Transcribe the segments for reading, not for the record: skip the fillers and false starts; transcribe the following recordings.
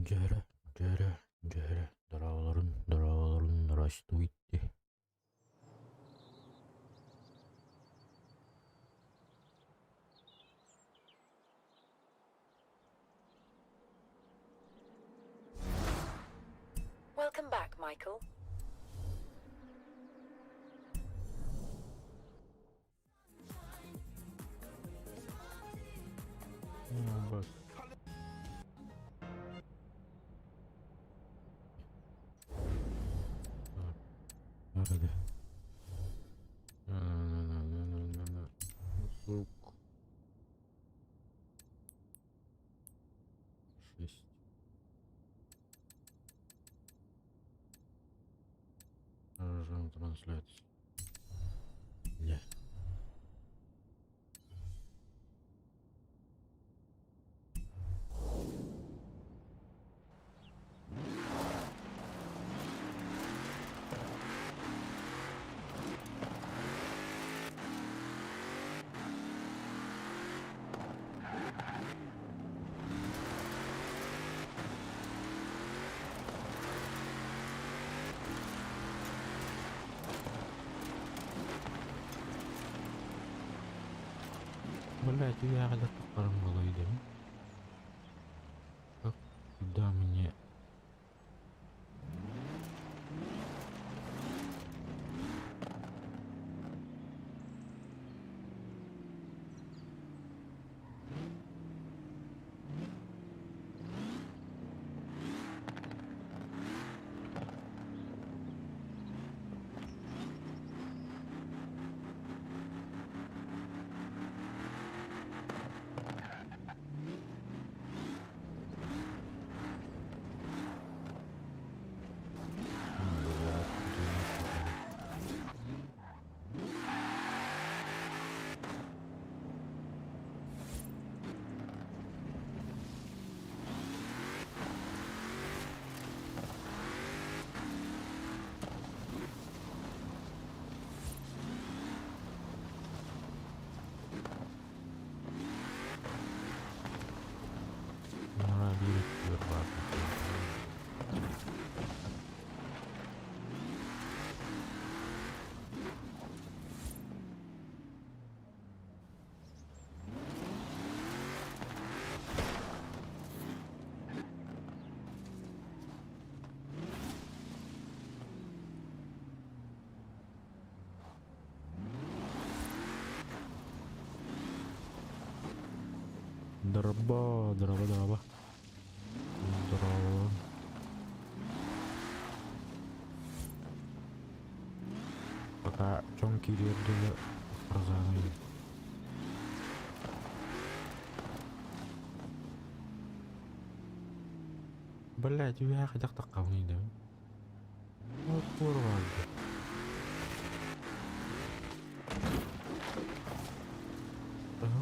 Дьөрө, дьөрө, дьөрө, дорооболорун, дорооболорун, здравствуйте. Welcome back, Michael. Bak. Nerede? Звук. 6. Режим трансляции. Не. Блять, я когда тохтором было. Как куда мне? Дорообо, дорообо, дорообо. Дорообо. Пока дьон киириэр дылы фразаны. Блядь, үөһэ хайдах таххабыный да? Вот курва. Ага.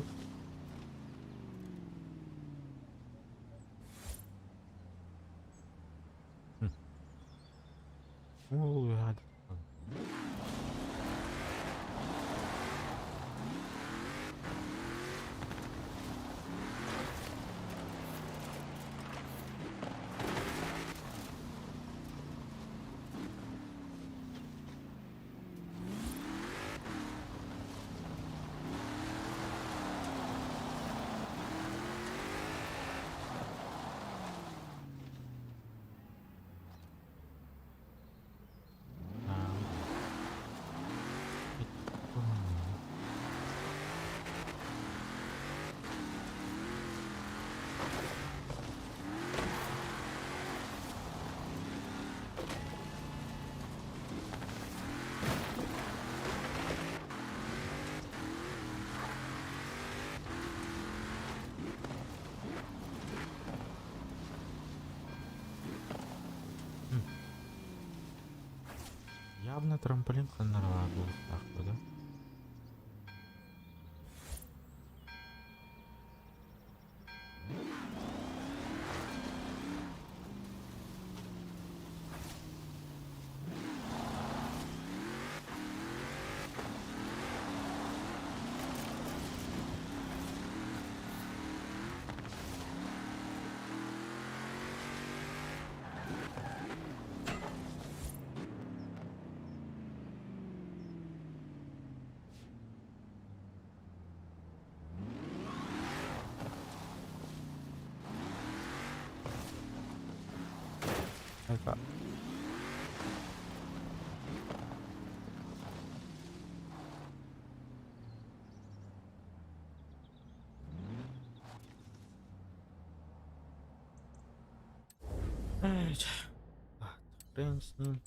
Ол үөһэ. Явно трамплин ханнаралаах буолуохтаах да? Айка. Эй, хрен с ним.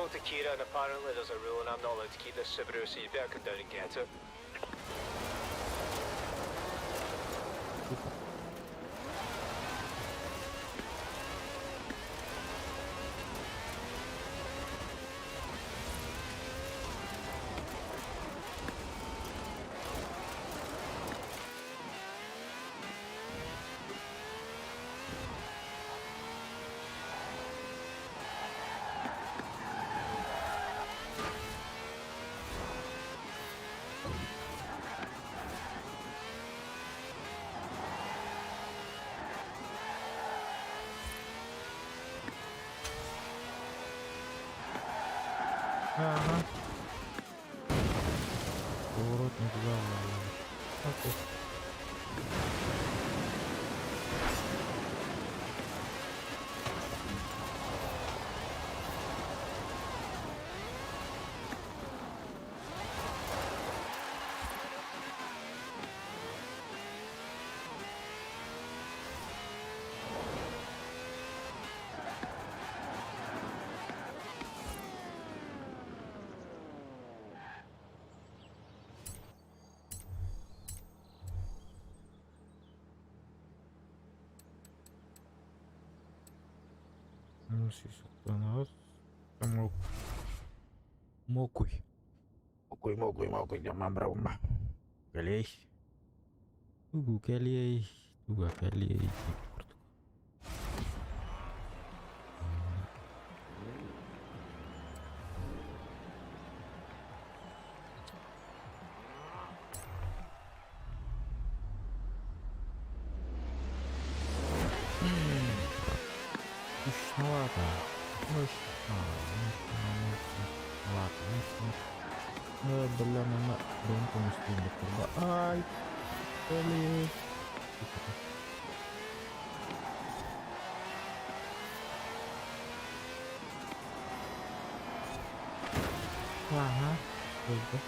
spoke to Kira and apparently there's a rule and I'm not allowed to keep this Subaru, so you better come down and get it. Ага. Поворот не туда. Так вот. Мокуй. Мокуй, мокуй, мокуй, мамраума. Кэлиэй. Тугу кэлиэй, туга кэлиэй курдук. Мощновато. Мощно, мощно, мощно. Ладно, мощно. Э, бля, на дом поместили. Ай, блин. Ага, болды.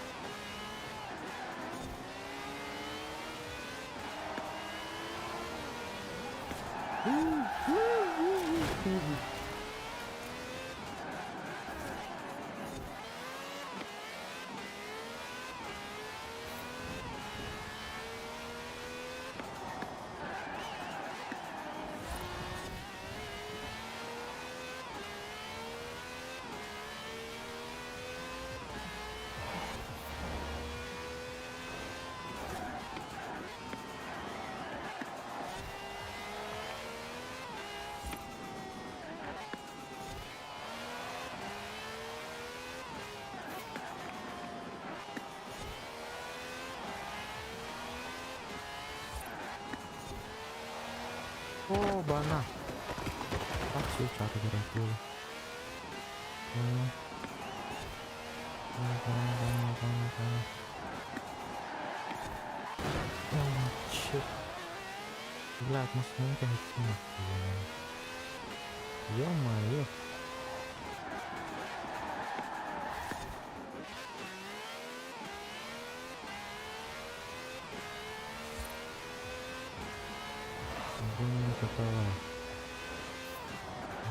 О, бана. Так, все, чаты горят. Бана, бана, бана. О, черт. Блядь, машинка Ё-моё. Огонь какова.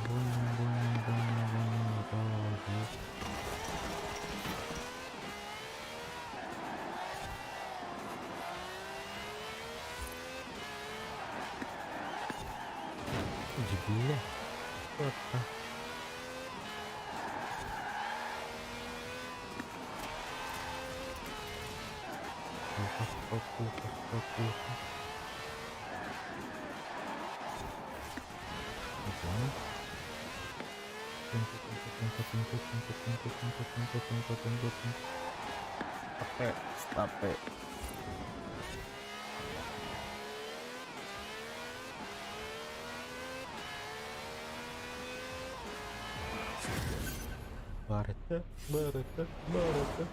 Огонь, огонь, огонь, огонь, какова здесь. Иди, бля. Вот так. Спокуха, спокуха. Понял. Тихо, тихо, тихо, тихо, тихо, тихо, тихо, тихо, тихо, тихо, тихо. Стопе, стопе. Барыта, барыта, барыта.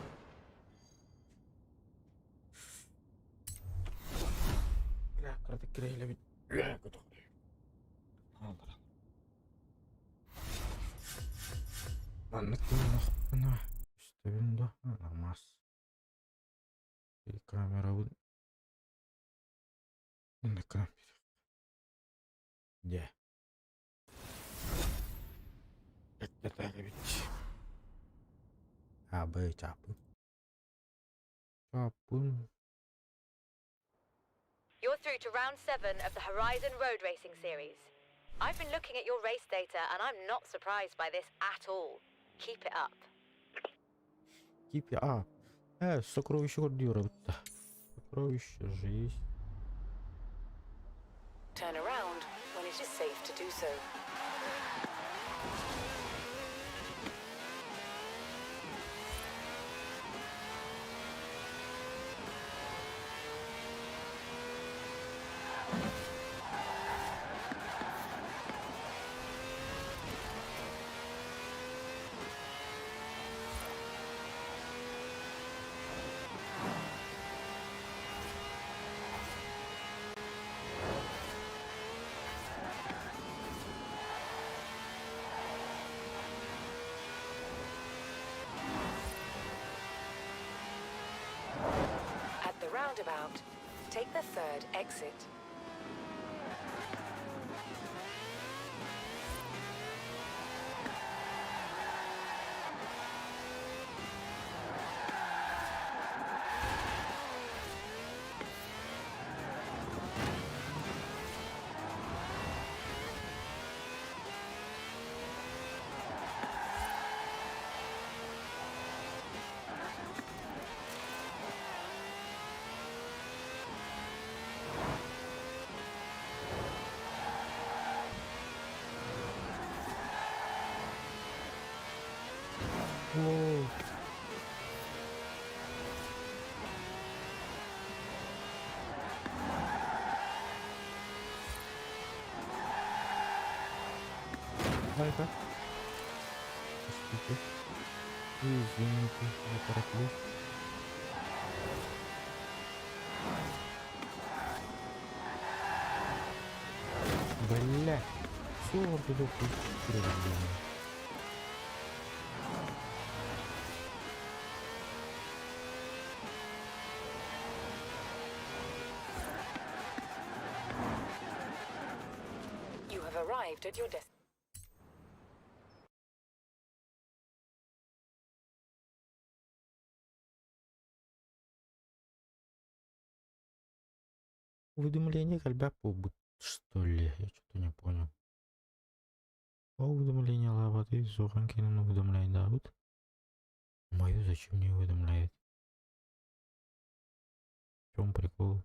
Бля, кырдык кирэйлэбит. Маннык гыннахпына истэбин да намас. Камерабын маннык гынан биэриэххэ. Дьэ. Эттэтээҕибит. Б, чааппын. Чааппын. You're through to round 7 of the Horizon Road Racing Series. I've been looking at your race data and I'm not surprised by this at all. Keep it up. Keep it up. Сокровище көрдүүр. Сокровище же есть. Turn around when it is safe to do so. At the roundabout, take the third exit. Воу. Давай-ка. Простите. Извините, я тороплюсь. Бля. Всё, вот. You have arrived at your destination. Уведомление кэлбэт буолбут, что ли? Я что-то не понял. О, уведомление лабаты, сухан кинун уведомляет, да, вот. Мою зачем не уведомляет? В чем прикол?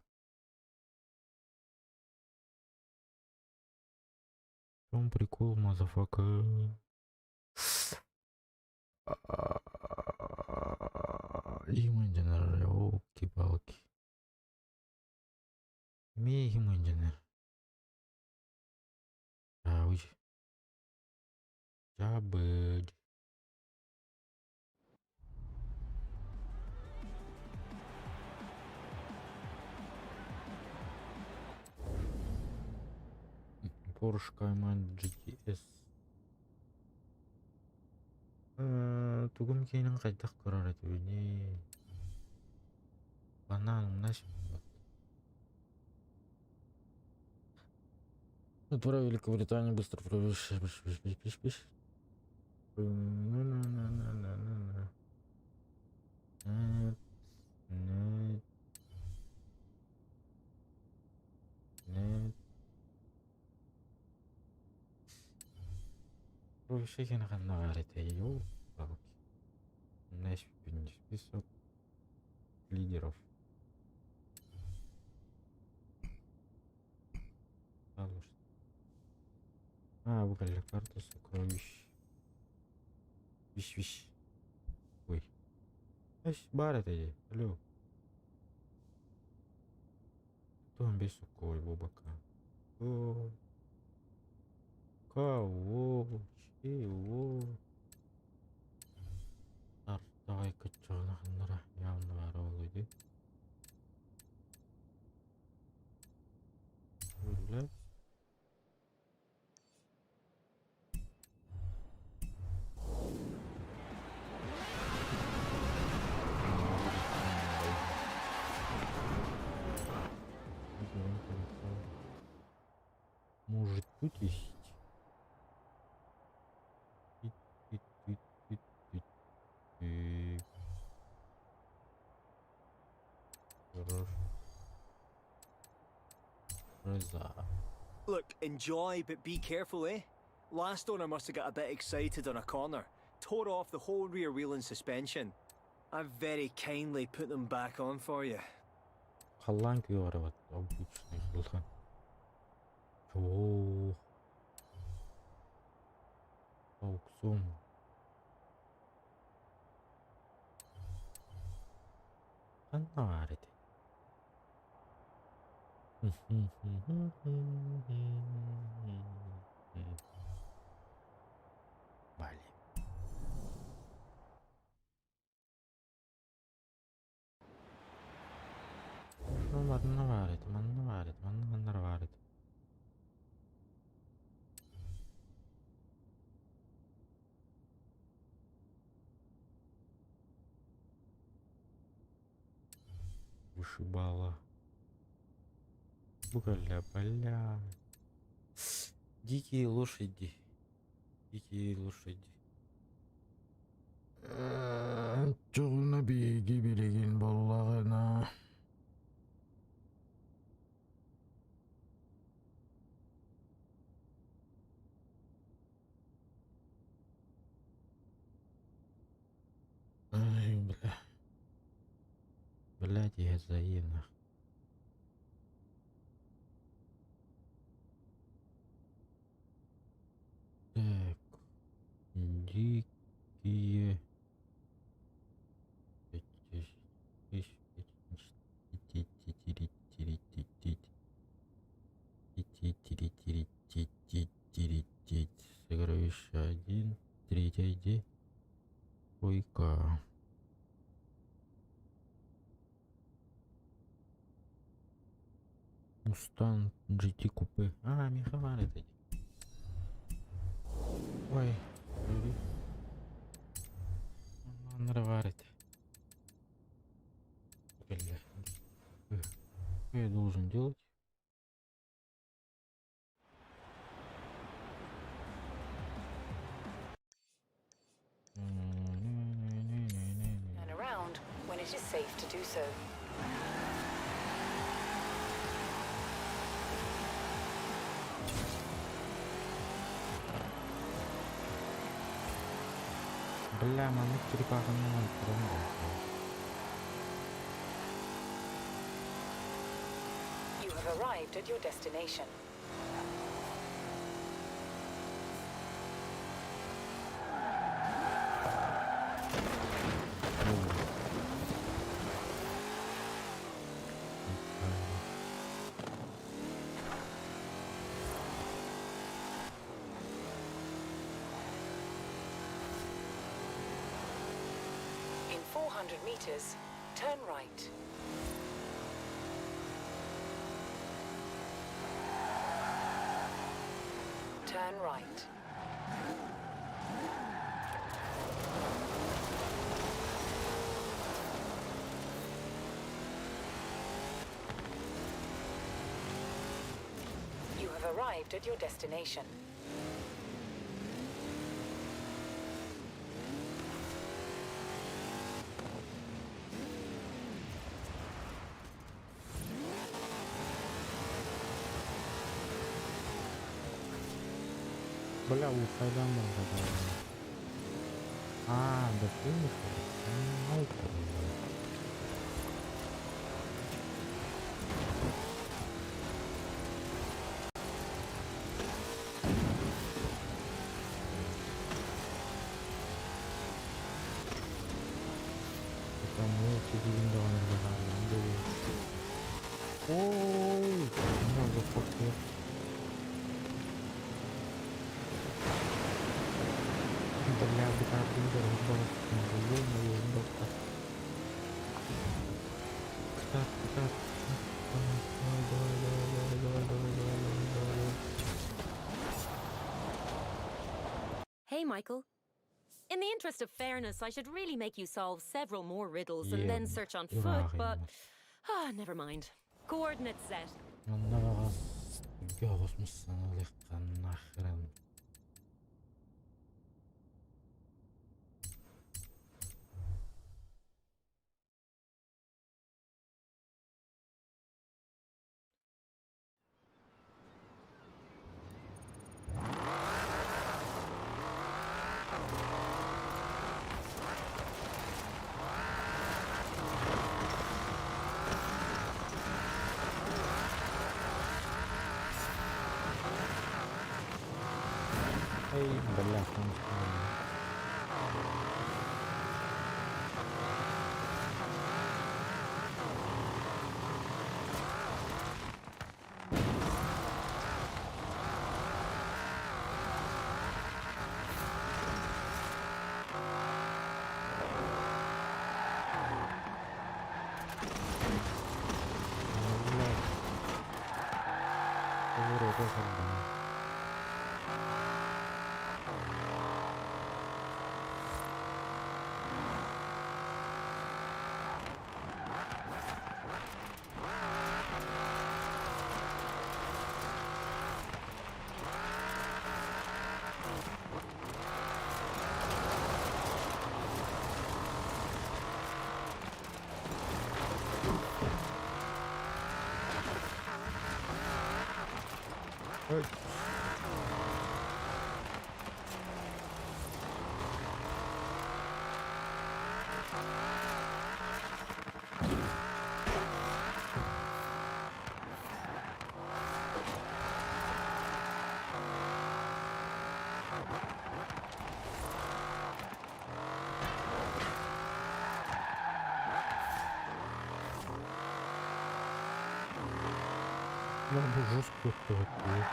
В чем прикол, motherfucker? Human general, елки-палки. Ми human general. Ауч. Забыть. Porsche Cayman GTS. Тугум кейнин хайдах көрөр этибини. Банан умнаш. Отправь Великобританию быстро провешь. На-на-на-на-на-на. Нет. Нет. Нет. Список лидеров. А, выбрали карту сокровищ. Виш-виш. Ой. Бар это Алло. Кто он без сукой, бобака? О. Кого? Чего? Давай кыччоҕуна явно баар иди. Блядь. Может, тут есть? Look, enjoy, but be careful, eh? Last owner must have got a bit excited on a corner. Tore off the whole rear wheel and suspension. I've very kindly put them back on for you. Халлаан күөҕэ эрэ обычный халлаан. Чоо. Аукцион. Ханна баар этэй? Блин. Ну, манна баар этэ, манна баар этэ, манна манна эрэ баар этэ. Вышибала. Бу кэллэ, бля. Дикие лошади. Дикие лошади. Чоҕуна биһиги билигин буоллаҕына Ай, бля. Блядь, я заинах. Так. Дикие. Сокровище один, третий ID, Ойка. Мустанг GT купе. А, Михавар это. Ой, Нраварит. Бля. Что я должен делать? Turn around when it is safe to do so. Бля, маннык черепаханы You have arrived at your destination. In 400 meters, turn right. Turn right. You have arrived at your destination. Бля, уусайдан барда. А, до финиша? Ну, Там даҕаны Оу, много фотки. Бля, бытардын Ё-моё, доктор. Так, так. Давай, давай, давай, давай, давай, давай, давай, давай, давай, давай. Hey, Michael. In the interest of fairness, I should really make you solve several more riddles and then search on foot, but. Ah, never mind. Coordinates set. Манна баҕас нахрен. Бля, там Поворот харбана. Ой. Бу жестко туһаттыы.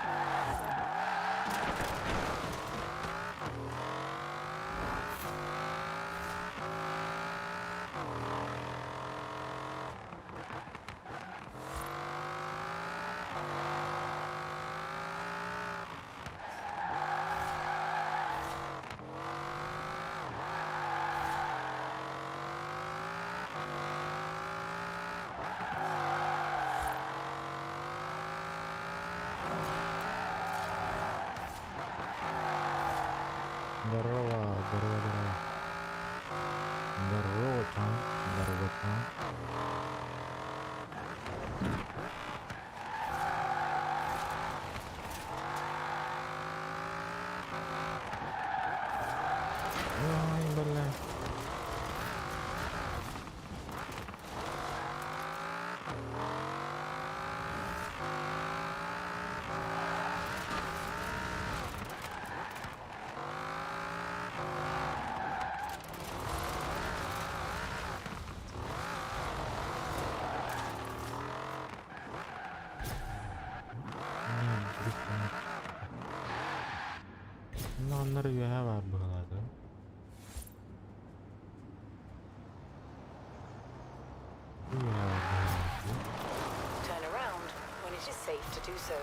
Здорово, здорово, здорово. Здорово, там, здорово, там. Ой, бля. Не, блин. Маннар үөһэ баар быһыылаах. Үөһэ баар быһыылаах. Turn around when it is safe to do so.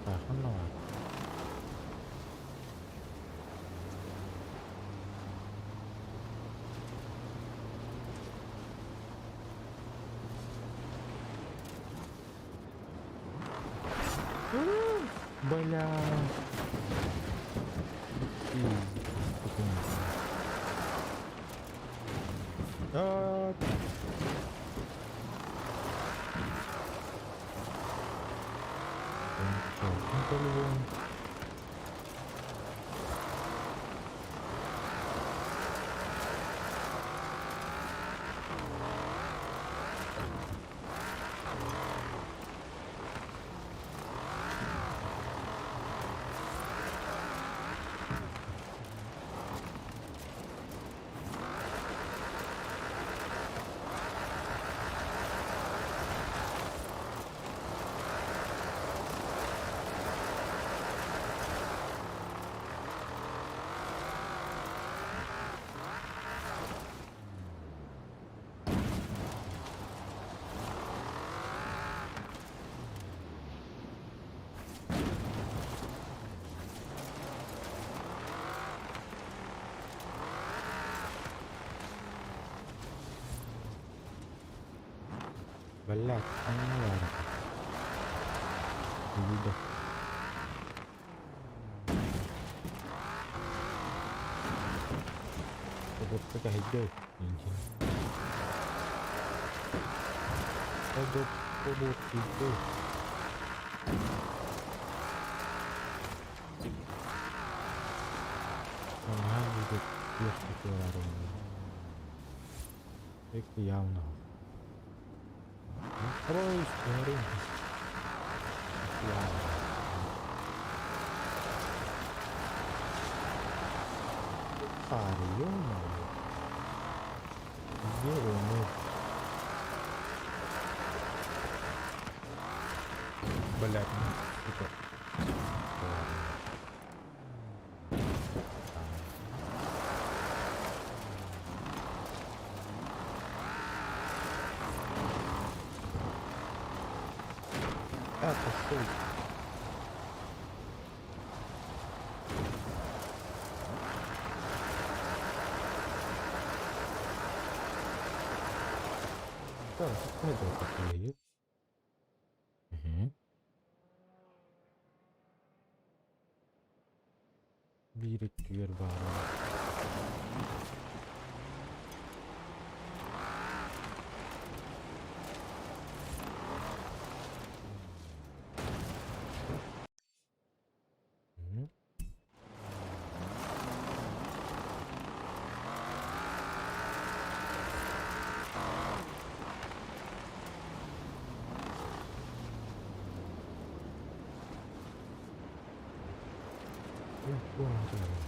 Так, ну ладно. Бля. Пиздец. А, ну, по-любому. Блять, не Выдох. Вот такая идея. Блять, ну, сука. Ладно. А, пошел. Так, это такое. Угу. Биир өттүгэр баара. Мгм. Понял.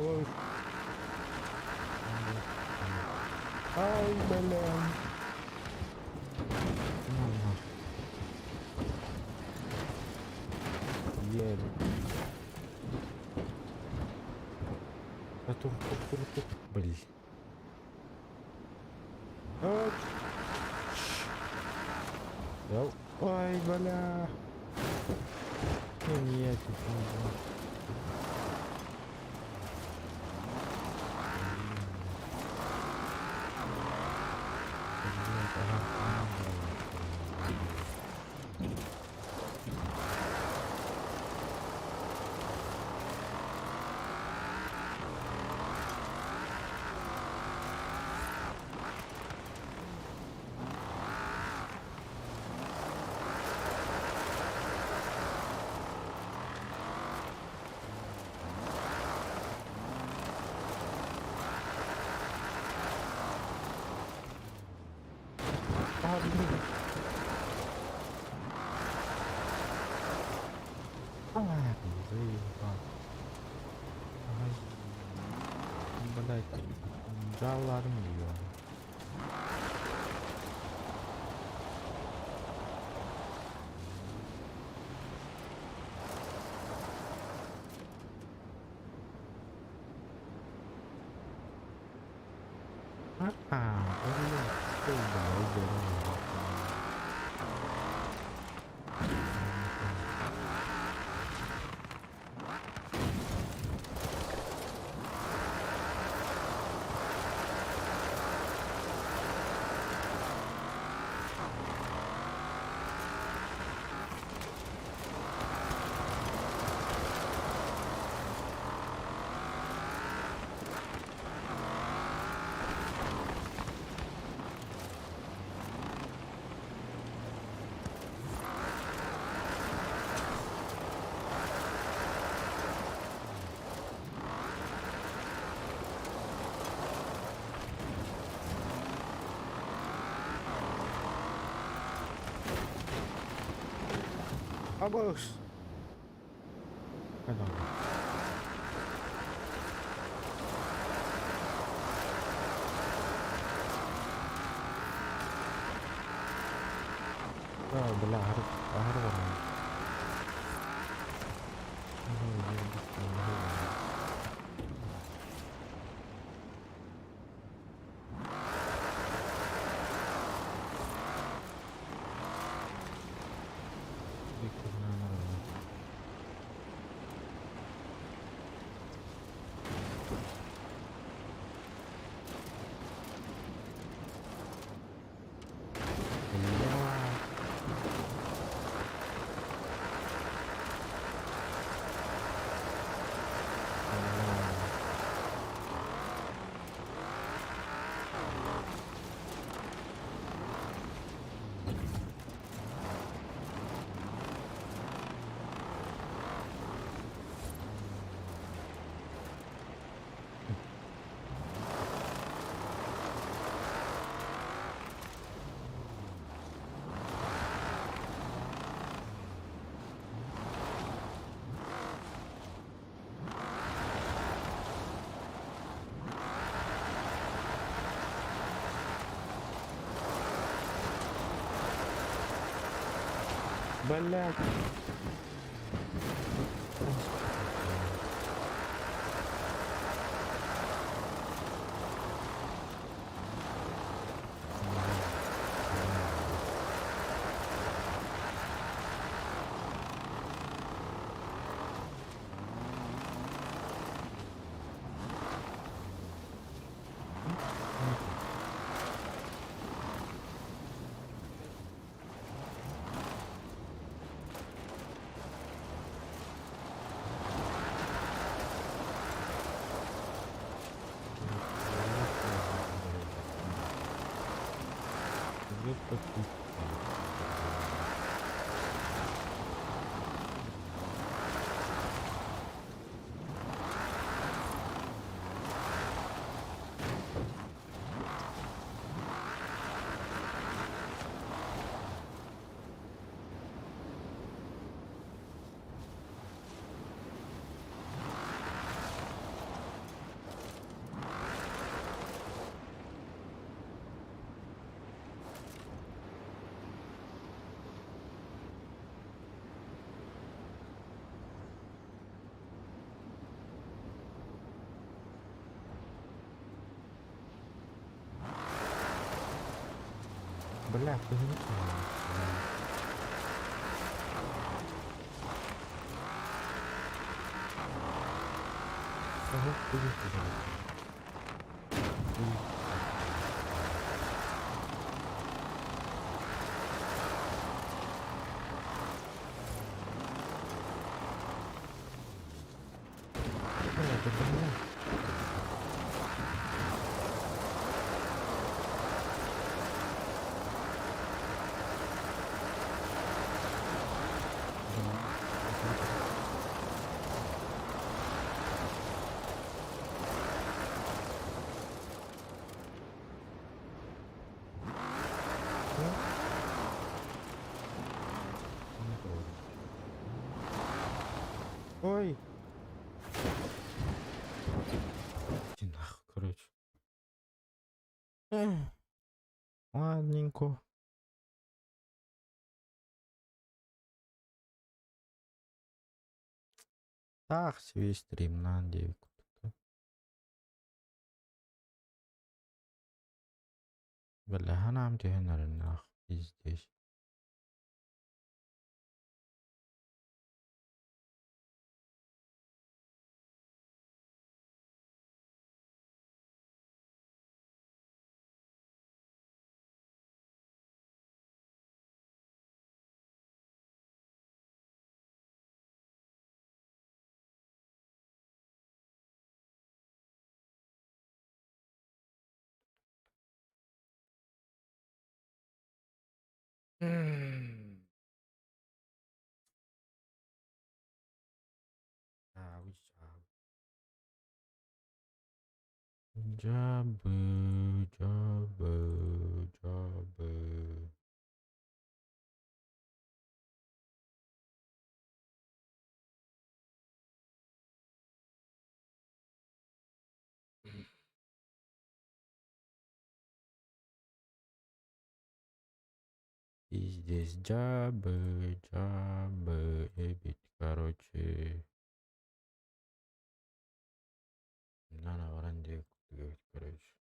Ой. Ай, блин. Ну, нахуй. Еле. А тур, тур, тур, тур. Блин. А, Ой, бля. Ну, нет, не. Блядь, ага, ага. А, блин. А, заебал. Ай. Блядь, жаларым её. А, блядь, что, блядь, Vamos! Perdón. Ah, бля, огромный. Блядь. Где-то тут. Бля, ты не Ага, иди сюда. Иди. Бля, да бля. Ой! Иди нахуй, короче. Эх, ладненько. Так, весь стрим на девку. Бля, нам тебе нахуй, пиздец. Джабы, джабы, джабы. И здесь джабы, джабы, эбит, короче. На варанде, короче.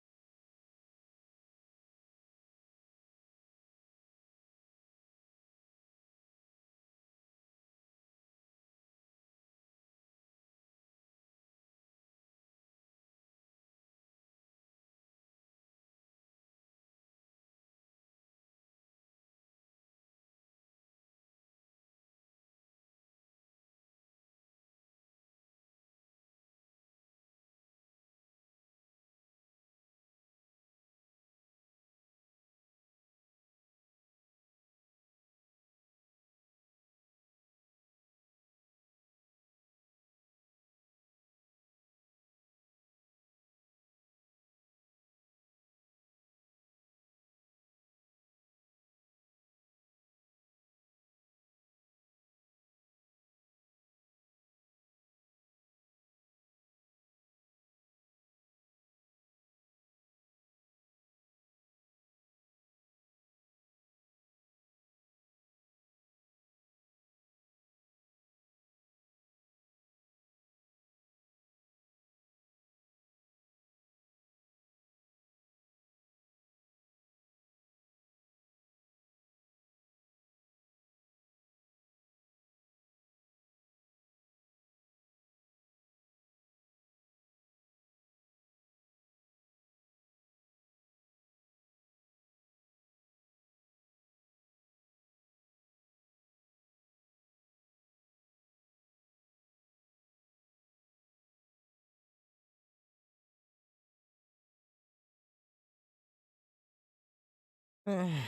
Эх,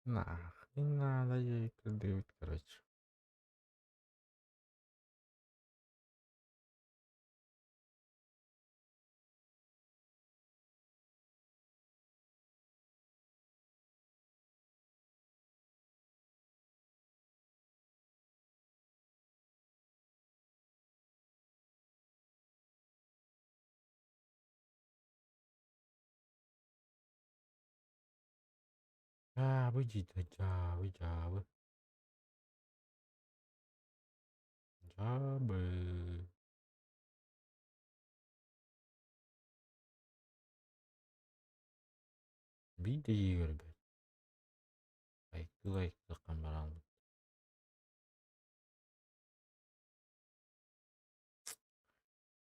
нахуй надо ей кырдыбыт, короче. Дьаабы дьиитэ, дьаабы, дьаабы. Дьаабы. Биир да дьиэ көрбөт. Лайктыы-лайктыаххын баран.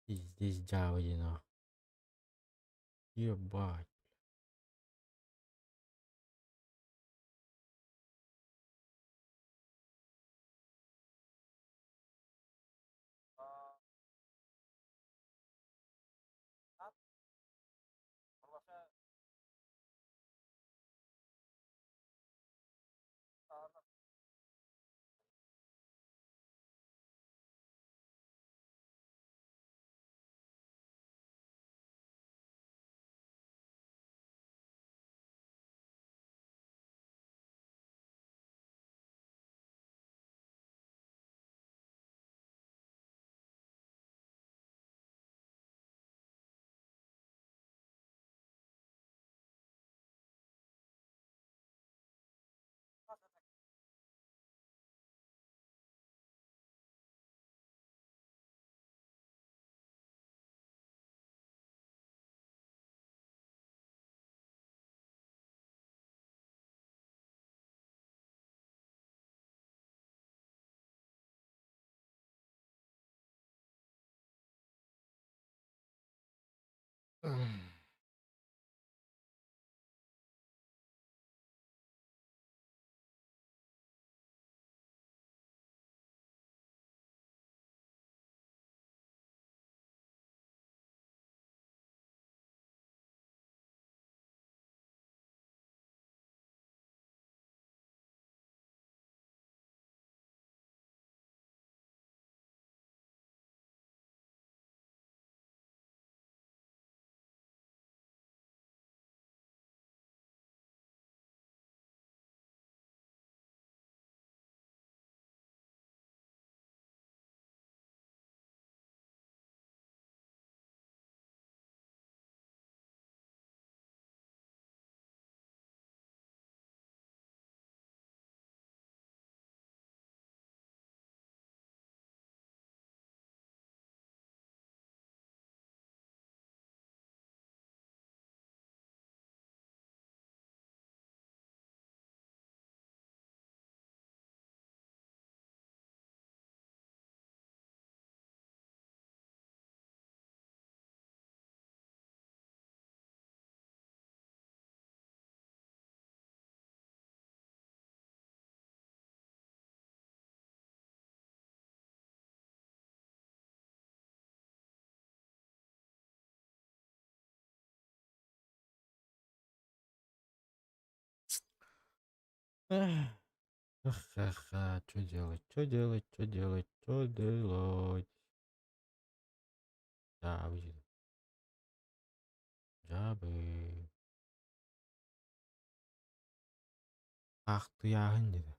Пиздец дьаабы диэн Ебать. Ха-ха, что делать, что делать, что делать, что делать? Дьаабы дьаабы. Ахтыйааһын диэтэ.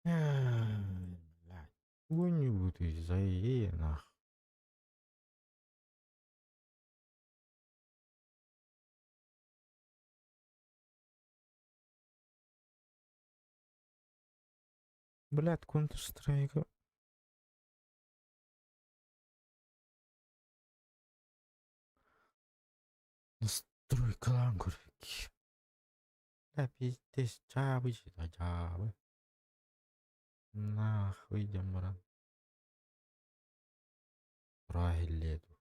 Блядь, кто-нибудь зайди нах. Блядь, Counter-Strike. Настройкалаан көрбүт. Да пиздец, дьаабы дьиэтэ дьаабы. Нахуй диэн баран. Тура иһиллиэ дуу.